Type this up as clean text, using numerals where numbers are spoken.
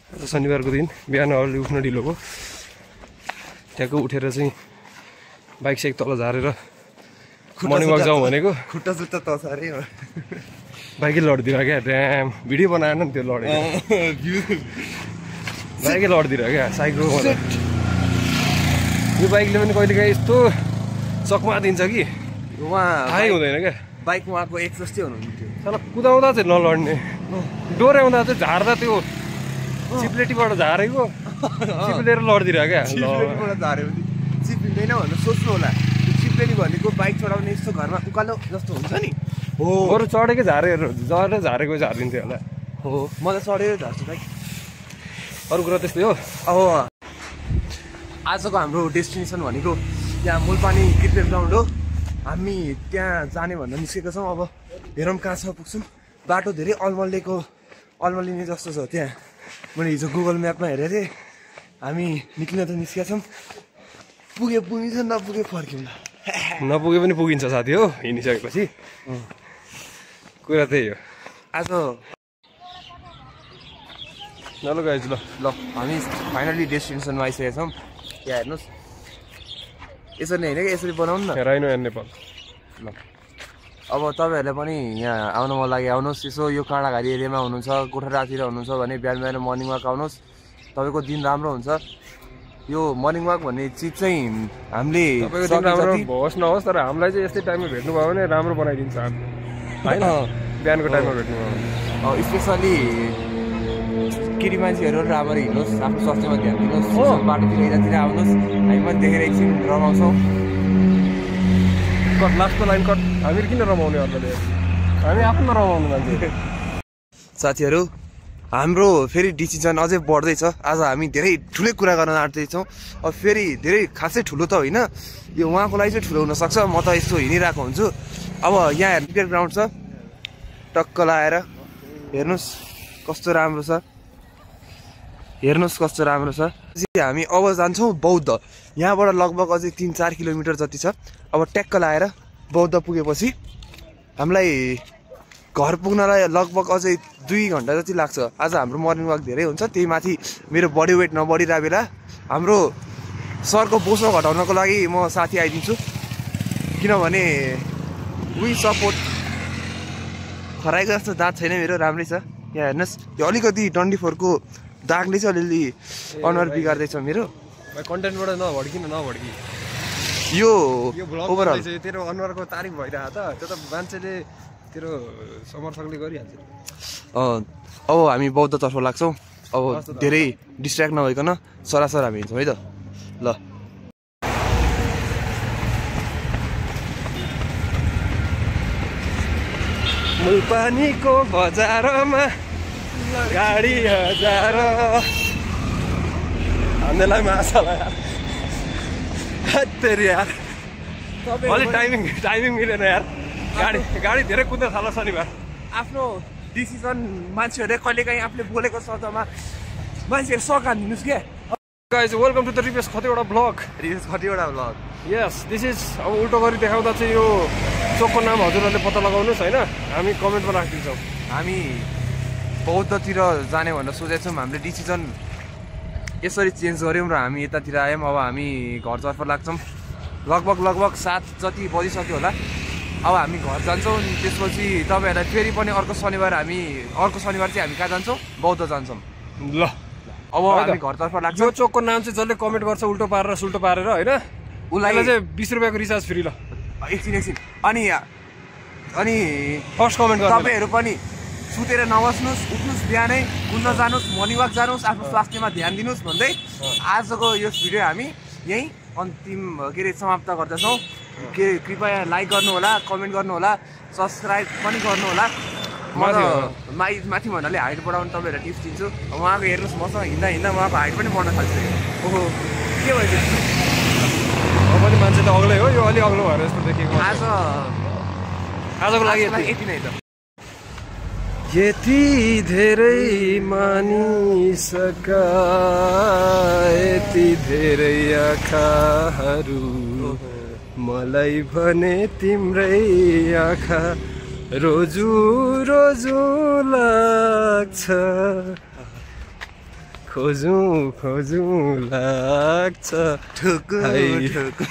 शनिबारको दिन बिहान अलि उठ्न ढिलो भयो ट्याक्क उठेर चाहिँ बाइक साइक तल झारेर मर्निङ वाक जाउँ भनेको खुट्टा जुत्ता तसारे बाइकै लडिदिएर क्या ड्याम भिडियो बनाएन नि त्यो लडेको बाइकै लडिदिएर क्या साइकल यो बाइकले पनि कहिलेकाहीँ यस्तो चकमा दिन्छ कि थाहै हुँदैन क्या बाइक उहाँको एक जस्तै हुनुहुन्थ्यो साला कुदाउँदा चाहिँ नलड्ने डोर्याउँदा चाहिँ झार्दा त्यो चिप्लेटीबाट झारेको चिप्लेर लडिदिएर क्या चिप्लेटीबाट झाऱ्यो भने चिप्लिँदैन भनेर सोच्नु होला चिप्लेटी भनेको बाइक चढाउने यस्तो घरमा उकालो जस्तो हुन्छ नि हो अरू चढेकै झारेको झारिदिन्थ्यो होला हो म त चढेर झार्छु बाइक अरू कुरा त्यस्तै हो अब आजको हाम्रो डेस्टिनेसन भनेको यहाँ मूलपानी क्रिकेट ग्राउन्ड हो हामी त्यहाँ जाने भनेर निस्केका छौँ अब हेरौँ कहाँसम्म पुग्छौँ बाटो धेरै अल्मलिने जस्तो छ त्यहाँ मैले हिजो गुगल म्यापमा हेरेको थिएँ हामी निक्लिन त निस्केका छौँ पुगिन्छ नपुगे फर्क्यौँ नपुगे पनि पुगिन्छ साथी हो हिँडिसकेपछि कुरा त्यही हो आज ल गाइज ल हामी फाइनली डेस्टिनेसनमा आइसकेका छौँ यहाँ हेर्नुहोस् यसरी होइन कि यसरी बनाउनु न राइनो एन्ड नेपाल ल अब तपाईँहरूलाई पनि यहाँ आउनु मन लागि आउनुहोस् यसो यो काँडाघारी एरियामा हुनुहुन्छ गोठारातिर हुनुहुन्छ भने बिहान बिहान मर्निङ वाक आउनुहोस् तपाईँको दिन राम्रो हुन्छ यो मर्निङ वाक भन्ने चिज चाहिँ हामीले राम्रो होस् नहोस् तर हामीलाई चाहिँ यस्तै टाइममा भेट्नुभयो भने राम्रो बनाइदिन्छ होइन बिहानको टाइममा भेट्नुभयो भने स्पेसली केटी मान्छेहरू राम्ररी हिँड्नुहोस् आफ्नो स्वास्थ्यमा ध्यान दिनुहोस् बाटोतिर यतातिर आउनुहोस् हामी पनि देखेर एकछिन रमाउँछौँ कट लास्टको लाइन कट हामीहरू किन रमाउने अर्कोले हामी आफ्नो रमाउनु मान्छे साथीहरू हाम्रो फेरि डिसिजन अझै बढ्दैछ आज हामी धेरै ठुलै कुरा गर्न आँट्दैछौँ अब फेरि धेरै खासै ठुलो त होइन यो उहाँको लागि चाहिँ ठुलो हुनसक्छ म त यस्तो हिँडिरहेको हुन्छु अब यहाँ क्रिकेट ग्राउन्ड छ टक्क लाएर हेर्नुहोस् कस्तो राम्रो छ हामी अब जान्छौँ बौद्ध यहाँबाट लगभग अझै 3-4 किलोमिटर जति छ अब ट्याक्क लाएर बौद्ध पुगेपछि हामीलाई घर पुग्नलाई लगभग अझै 2 घन्टा जति लाग्छ आज हाम्रो मर्निङ वाक धेरै हुन्छ त्यही माथि मेरो बडी वेट नबढिरहेको बेला हाम्रो सरको बोसो घटाउनको लागि म साथी आइदिन्छु किनभने वी सपोर्ट खराइको जस्तो दाँत छैन मेरो राम्रै छ यहाँ हेर्नुहोस् यो अलिकति 24को दागले चाहिँ अलिअलि अनुहार बिगार्दैछ मेरो कन्टेन्टबाट नभड्की यो ओभरअल तेरो अनुहारको तारिफ भइरहेको त त्यो त मान्छेले तेरो समर्थकले गरिहाल्छ अब हामी बौद्धतर्फ लाग्छौँ अब धेरै डिस्ट्र्याक्ट नभइकन सरासर हामी हिँड्छौँ है त ल मूलपानीको बजारमा गाडी हजार हामीलाई माछाला यार अलिक टाइमिङ मिलेन यार गाडी धेरै कुद्न थाल्छ शनिबार आफ्नो डिसिजन मान्छेहरूले कहिलेकाहीँ आफूले बोलेको शब्दमा मान्छेहरू सकान दिनुहोस् क्या guys welcome to the Ripesh Khatiwada blog यस दिस इज अब उल्टो गरी देखाउँदा चाहिँ यो चोकको नाम हजुरहरूले पत्ता लगाउनुहोस् होइन हामी कमेन्टमा राखिदिन्छौँ हामी बौद्धतिर जाने भनेर सोचेको छौँ हामीले डिसिजन यसरी चेन्ज गऱ्यौँ र हामी यतातिर आयौँ अब हामी घरतर्फ लाग्छौँ लगभग 7 जति बजिसक्यो होला अब हामी घर जान्छौँ त्यसपछि तपाईँहरूलाई फेरि पनि अर्को शनिबार चाहिँ हामी कहाँ जान्छौँ बौद्ध जान्छौँ ल अब हामी घरतर्फ लाग्छौँ यो चोकको नाम चाहिँ जसले कमेन्ट गर्छ उल्टो पारेर सुल्टो पारेर होइन उसलाई चाहिँ 20 रुपियाँको रिचार्ज फ्री ल एकछिन अनि फर्स्ट कमेन्ट गर्नु तपाईँहरू पनि सुतेर नबस्नुहोस् उठ्नुहोस् बिहानै कुद्न जानुहोस् मर्निङ वाक जानुहोस् आफ्नो स्वास्थ्यमा ध्यान दिनुहोस् भन्दै आजको यो भिडियो हामी यहीँ अन्तिम समाप्त गर्दछौँ कृपया लाइक गर्नु होला कमेन्ट गर्नु होला सब्सक्राइब पनि गर्नु होला म त माथि भन्नाले हाइट बढाउनु तपाईँहरूलाई टिप्स दिन्छु उहाँको हेर्नुहोस् मसँग हिँड्दा उहाँको हाइट पनि बढ्न थाल्छ ओहो के भइदियो अब पनि मान्छे त अग्लै हो यो अलि अग्लो भएर जस्तो देखेको आजको लागि यति नै त यति धेरै मानिसका यति धेरै आँखाहरू मलाई भने तिम्रै आँखा रोजु लाग्छ खोजौँ खोजौँ लाग्छ ठुकु हाय। ठुकु